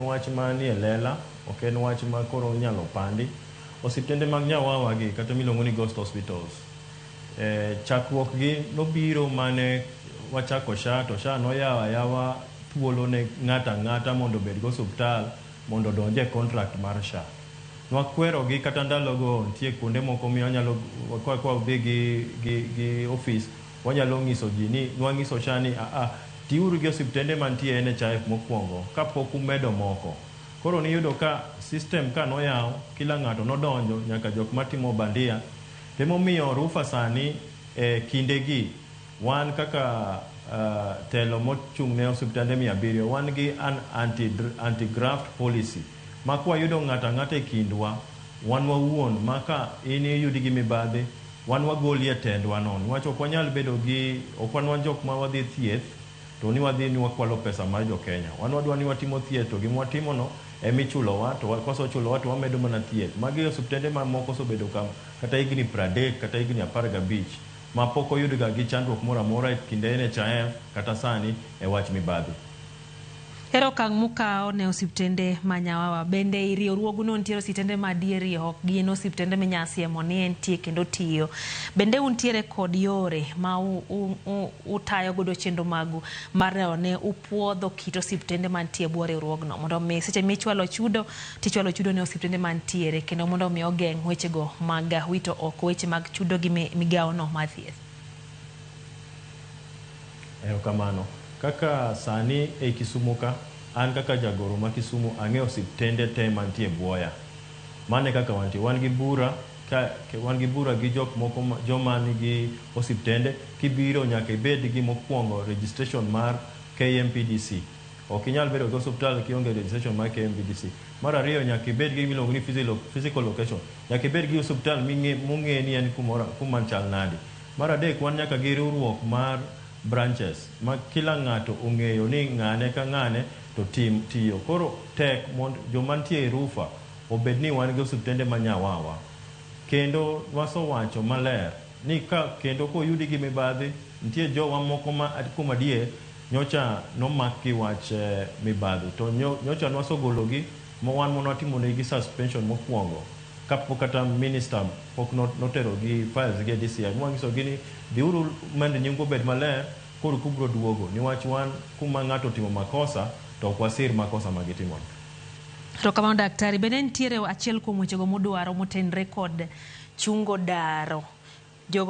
Wach manie lela, ok en wach ma koro inyalo pandi. Osiptende mag Nyawawa gi kata miluongo ni Ghost Hospitals, chakruok gi nobiro mane wachako SHA, to SHA noyawo ayawa thuolo ne ng'ato ang'ata mondo obed gi osuptal mondo odonj e contract mar SHA. Nwakwero gi kata ndalogo nitie kuonde moko miwanyalo kwa wadhi gi ofis wanyalo nyiso ji ni nwanyiso SHA ni aa tiuru gi osiptende mantie NHIF mokwongo kapok umedo moko. Koro niyudo ka system ka noyaw, kila ng'ato nodonjo nyaka jok matimo bandia. Emomiyo RUPHA sani e kindegi wan kaka telo mochung' ne osiptende 700 wan gi an anti-graft policy ma kwayudo ng'ato ang'ata e kindwa wan wawuon ma ka in iyudi gi mibadhi wan wagoli e tendwa no niwach ok wanyal bedo gi ok wan wan jok ma wadhi thieth to ni wadhi ni wakwalo pesa mar jo Kenya. Wan wadwa ni watimo thieth to gima watimo no emichulowa to kosechulowa to wamedo mana thieth. Magi osiptende mamoko osebedo ka kata higni 30 kata higni 15 ma pok oyudga gi chandruok moro amora e kinde NHIF kata sani e wach mibadhi. Ero okang' mukawo ne osiptende ma Nyawawa. Bende ei riwruogno nitiere osiptende ma adieri ok gin osiptende minya siemo ni entie kendo tiyo. Bende untiere kod yore ma utayo godo chenro magu mar neno ni upuodho kit osiptende mantie e bwo riwruogno mondo mi seche michwalo chudo tichwalo chudo ne osiptende mantiere kendo mondo mi ogeng' wechego mag wito oko weche mag chudo gi migawo no mar thieth. Erokamano. Kaka sani e Kisumu ka, an kaka jagoro ma Kisumu ang'eyo osiptende te mantie e buoya. Mano e kaka wantie. Wan gi bura ka wan gi bura gi jok moko joma nigi osiptende. Kibiro nyaka ibed gi mokwongo registration mar KMPDC. Ok inyal bedo gi osiptal kionge registration mar KMPDC. Mar ariyo nyaka ibed gi gimiluongo ni physical location. Nyaka ibed gi osiptal mong'e ni en kumoro kuma chal nade. Mar adek wan nyaka gi riwruok mar branches ma kila ng'ato ong'eyo ni ng'ane ka ng'ane to tim tiyo. Koro tek mondo joma nitie e RUPHA obed ni wan gi osiptende ma Nyawawa. Kendo wasewacho maler ni ka kendo koyudi gi mibadhi nitie jowa moko ma kuom adier nyocha nomak gi wach mibadhi to nyocha nwasegologi ma wan manwatimo negi suspension mokwongo kapok kata minister pok notero gi files gi e DCI. Mwanyisogi ni dhiuru mondo nyingu obed maler koro kubro duogo niwach wan kuma ng'ato otimo makosa to ok wasir makosa ma gitimono. Erokamano daktari. Bende nitiere achiel kuom wechego mudwaro motenre kod chungo daro jogo